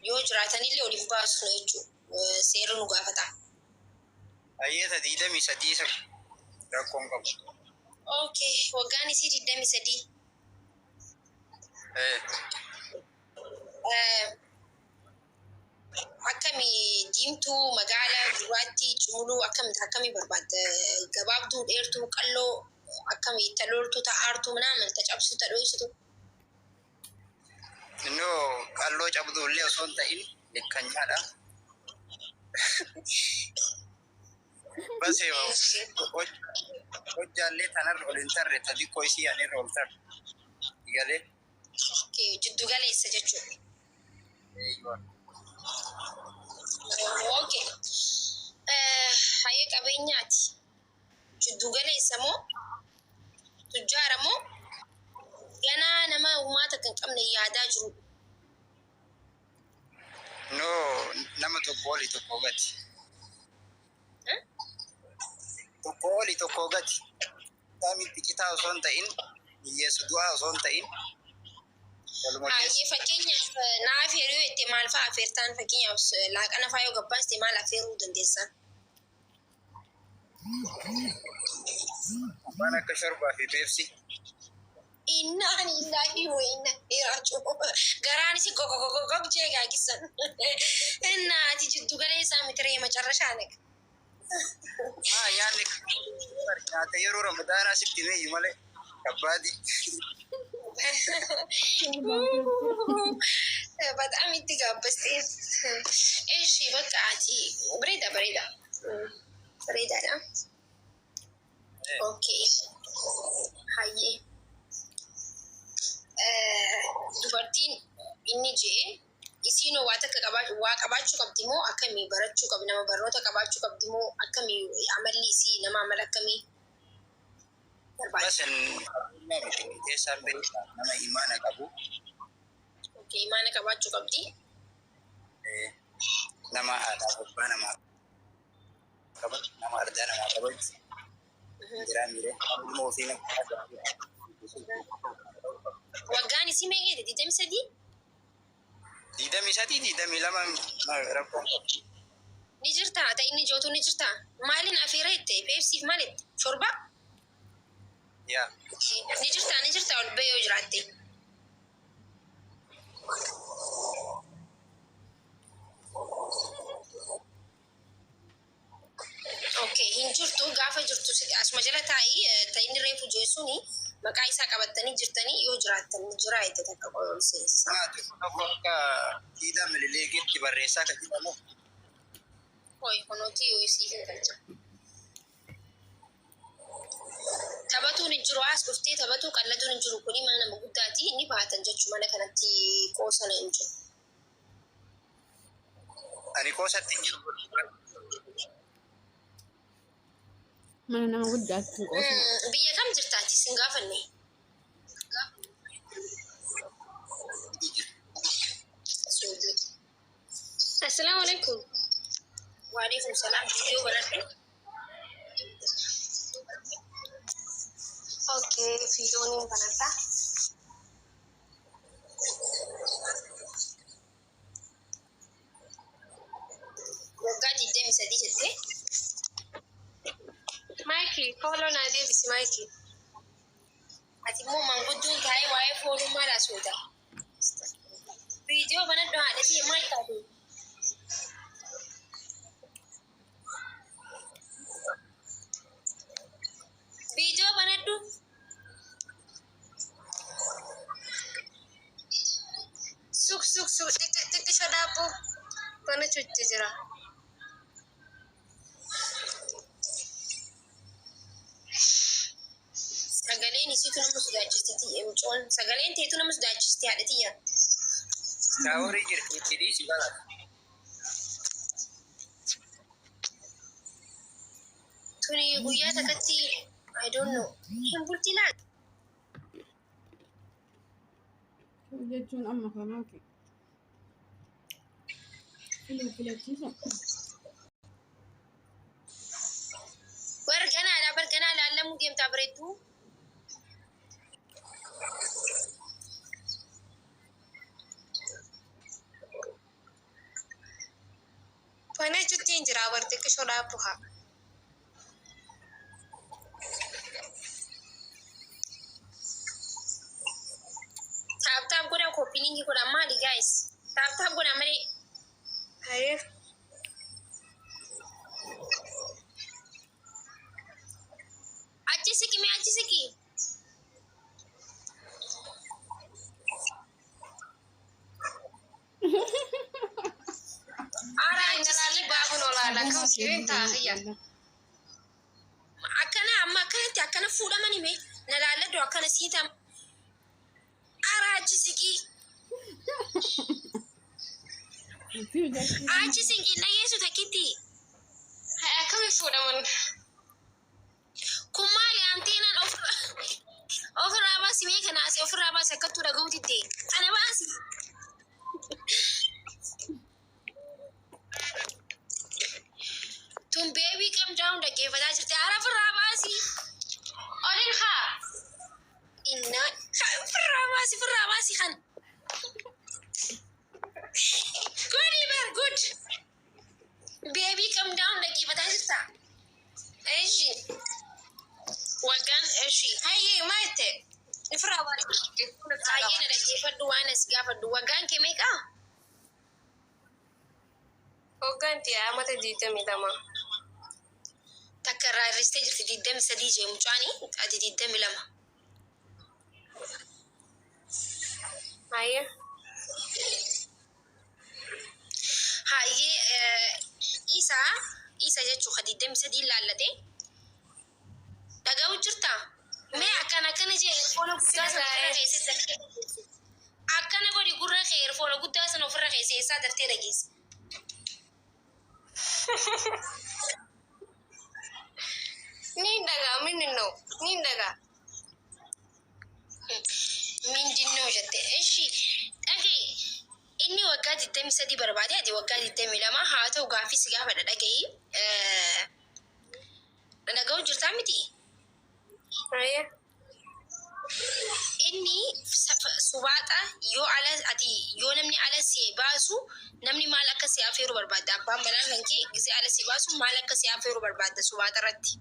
Yoo jiraatanillee ol hin baasnu jechuudha. Seerri nu gaafata. Hayyeeta 23 isa rakkoon qabu. Okay, waggaan isii 23. Eh, Akkami diimtuu, magaala, gurraattii, cumuluu akkami akkamii barbaadda? Gabaabduu, dheertuu, qalloo, akkami talooltuu, ta'aartuu, minaamin, ta cabsitu, ta dhoysitu. Innoo qalloo cabduu illee osoo hin ta'in likkanyaadha. Basee hojjaallee tanarra ol hin tarre ta xiqqoo isii anirra ol tarre. Galee. Okay, jiddu galeessa jechuudha. Eeyywa. Okay. Hayyee qabeenyaati. Jiddu galeessa moo tujjaara moo ganaa nama humaa takka hin qabne yaadaa jiru? No, nama tokko oli tokko gati. Tokko oli tokko gati. Miti citaa osoo hin ta'in, hiyyeessa du'aa osoo hin ta'in, waluma keessa. Hayyee fakkeenyaaf na afeeru yoo jette maal fa'a afeertaan? Fakkeenyaaf laaqana fa'aa yoo gabbaaste maal afeeruu dandeessan? Waan akka shorbaa fi peepsii. Innaa lillahi wa inna ilaihi raaji'uun. Garaan isi gogogogog jee gaagisan. Innaa ati jiddu galeessaa miti ree macarrashaa nag. Maa nyaanni nyaata yeroo ramadaanaa sitti himeeyyu malee kabbaadii. Bataam itti gaabbastee. Eshi bakka ati bareeda bareeda. Bareedaadha. Okay. Hayyee. Dubartiin inni je'e isiinoo waa takka qabaachuu waa qabaachuu qabdi moo akkamii barachuu qabdi nama barnoota qabaachuu qabdi moo akkamii amalli isii nama amala akkamii barbaaddi? Basan qabeenyaa miti keessaan beekaa nama imaana qabu. Okay, imaana qabaachuu qabdi. Nama haadhaaf abbaa namaa kabaju, nama ardaa namaa kabaju, jiraa miiree ilma ofii nama. Waggaan isii meeqa jette? 23? 23, 22 rakkoon qabu. Ni jirtaa? Ta inni jootu ni jirtaa? Maaliin afeera jette? Peepsiif maal jette? Shorbaa? Yaa. Ni jirtaa ni jirtaa ol ba'ee yoo jiraatte. Okay, hin jirtu gaafa jirtu asuma jala taa'i ta inni reefu jeessuuni maqaa isaa qabattanii jirtanii yoo jiraattan ni jira jette takka qoy ol seensa. Maa tokko tokko akka siidaa Minilikitti barreessaa kan jedhamu. Qoy kunuuti yoo isii hin galcha. Taphatuun hin jiru as dhuftee taphatuu qalladuun hin jiru kuni mana nama guddaati ni baatan jechuu mana kanatti qoosana hin jiru. Ani qoosatti hin jiru. Mana nama guddaatti hin qoosina. Biyya kam jirtaati sin gaafanne? Suudii. Assalaamu alaikum. Waalaikum salaam. Viidiyoo banadhu. Okay, viidiyoon hin banadha. Waggaa 23 jettee? Maayikii, fooloo naa deebisi maayikii. Ati immoo maanguddoon taa'ee waa'ee fooluu maal haasofta? Viidiyoo banadhu haadha tiyya maal taate? Viidiyoo banadhu. Suk suk suk xiqqisho daabboo banachuutti jira. Sagaleen isiitu nama sodaachisti mucoon. Sagaleen teetu nama sodaachisti haadha tiyya. Shaaworii jirti itti dhiisi bala. Tuni guyyaa takkatti I don't know. Hin bulti laata? Jechuun amma kanaati. Filuu filachiisa. Bar ganaadha bar ganaa laallamuu deemtaa bareedduu. Banachutti hin jira bar xiqqishoo dhaabbu haa. Tap tap godhaa, copy link godhaa maali guys? Tap tap godhaa malee. Hayee. Achi siqi mee, achi siqi. Ara achi siqi. Baabuun olaanaa kam sireen taa'iyya. Akkana amma akkanatti akkana fuudhamani mee na laalladhu akkana siitam. Ara achi siqi. Achi siqi dhageessu takkitti. Akkami fuudhaman? Kun maali anteenaan ofirraa baasi mee kana asii ofirraa baasi akkattuu dhaga'uutti ta'e. Kana baasi. Tun Baby Calm Down dhaggeeffataa jirti. Ara ofirraa baasi. Olin haa. Innaa ofirraa baasi, ofirraa baasi kan. Good bar good. Baby Calm Down dhaggeeffataa jirta. Eshi. Waggaan eshi. Hayyee maal ta'e? Ofirraa baasi. Baay'ee na dhaggeeffadhu waan as gaafadhu. Waggaan kee meeqa? Waggaan tiyaa amata 22. Takka irraa hir'istee jirti, 23 jee mucaani, ati 22. Hayyee. Hayyee, isa jechuun ka 23 laallate. Dhaga'u jirta? Mee akkana akkana jee earphone guddaa sana ofirra keessee daftee dhageessi. Akkana godhi gurra kee earphone guddaa sana ofirra keessee eessaa daftee dhageessi. Ni dhagaa minni noo ni dhagaa. Mindinnoo jette. Ishi dhaga'i, inni waggaa 23 barbaade, ati waggaa 22 haa ta'u, gaaffii si gaafadha dhaga'i. Dhaga'u jirtaa miti? Hayyee. Inni subaaxa yoo ala ati yoo namni ala si baasu namni maal akka si afeeru barbaadda? Abbaan manaa kan kee gisee ala si baasu maal akka si afeeru barbaadda subaaxa irratti?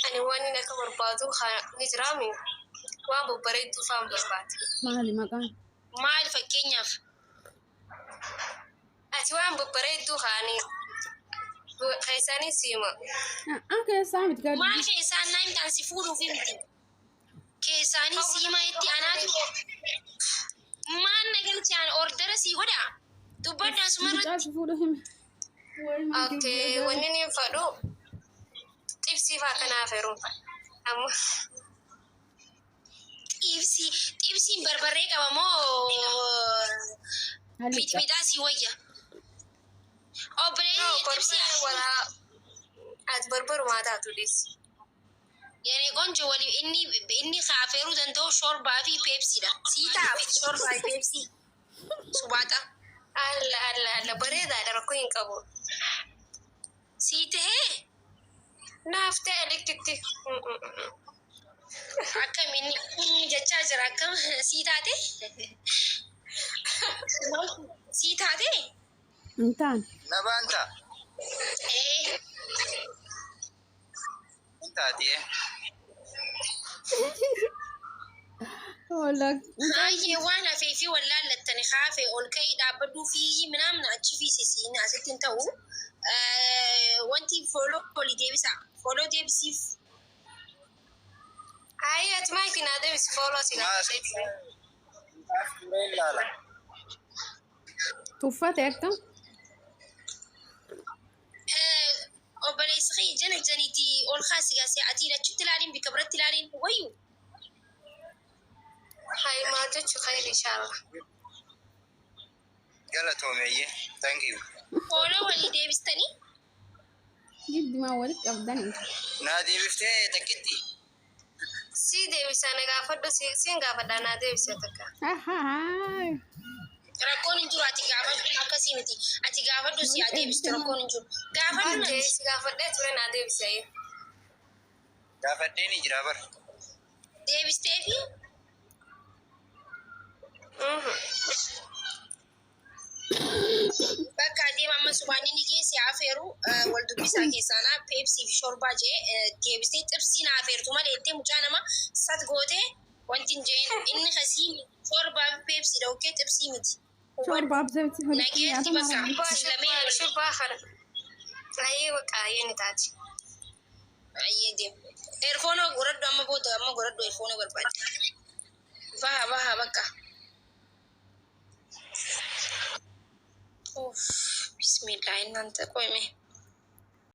Ani waan inni akka barbaadu ni jiraami. Waan babbareedduu fa'aan barbaada. Maali maqaan? Maal fakkeenyaaf? Ati waan babbareedduu kaanii keessanii siima. Ah, keessaa miti gadi. Maal keessaan naa himtaan si fuudhuufi miti. Keessaanii siimaa itti anaatu maal na galchaan ordera sii godha. Dubbadhaan sumarratti. Mucaa si fuudhu himi. Okay, wanni inni fadhu xibsii fa'aa kanaaf heeruun fadha. Amma Xibsii xibsiin barbarree qaba moo Halicca. mixmixaa sii wayya? Obboleeyyi no xibsii barbaree walaa ati barbarumaa taatu dhiisi. የኔ ቆንጆ ወሊ inni kaafeeruu danda'u shorbaa fi peepsiidha. Sii ta'a shorbaa fi peepsii. Subaaxa. Alla alla alla, bareedaadha, rakkoo hin qabu. Sii tahee. Naaf ta'e likkitti. Akkam inni jechaa jira, akkam sii taate? Sii taate? Hin taane. Na baanta. Ee. Hin taati. Hola. Baay'ee waan hafee fi wallaallattani haafee ol ka'ii dhaabbadhuu fi minaamna achi fiisisiin asitti hin ta'u. Wanti follow olii deebisa. Follow deebisiif. Ayi, ati maayikii naa deebisi, follow si Maas. gaafadhe. Ilaala. Tuffate akkam? Obboleessi kee jana janiiti ol kaasi gaasee ati achitti ilaaliin bikka biratti ilaaliin wayyu. Hayi, maal jechuu khayr inshallah. Galatoomeeyyee. Thank you. Follow walii deebistanii. Giddumaa walitti qabdanii. Naa deebiftee takkitti. Si deebisaa na gaafadhu, siin gaafadhaa naa deebisee takka. Ahaa. Rakkoon hin jiru, ati gaafadhu, akkasii miti. Ati gaafadhu si adeemsitu, rakkoon hin jiru. Gaafadhu Okay, nati. si gaafadhee ture, naa deebisee. Gaafadhee ni jira bara. Deebistee fi bakka adeema amma. Asumaan inni geesse afeeru wal dubbisaa keessaanaa peepsii fi shorbaa jee deebistee xibsii na afeertu malee jettee mucaa nama sat gootee wanti hin jeen inni kasii shorbaa fi peepsii dha, xibsii miti. Shorbaaf zabti walitti Nageetti nyaatama. bakka. Shurba shurbaa kana. Ayyee, bakka ayyee ni taati. Ayyee, deemu. Earphone godhadhu amma booda, amma godhadhu, earphone barbaade. Baha baha bakka. Uff, bismillah, innaan qo'ime.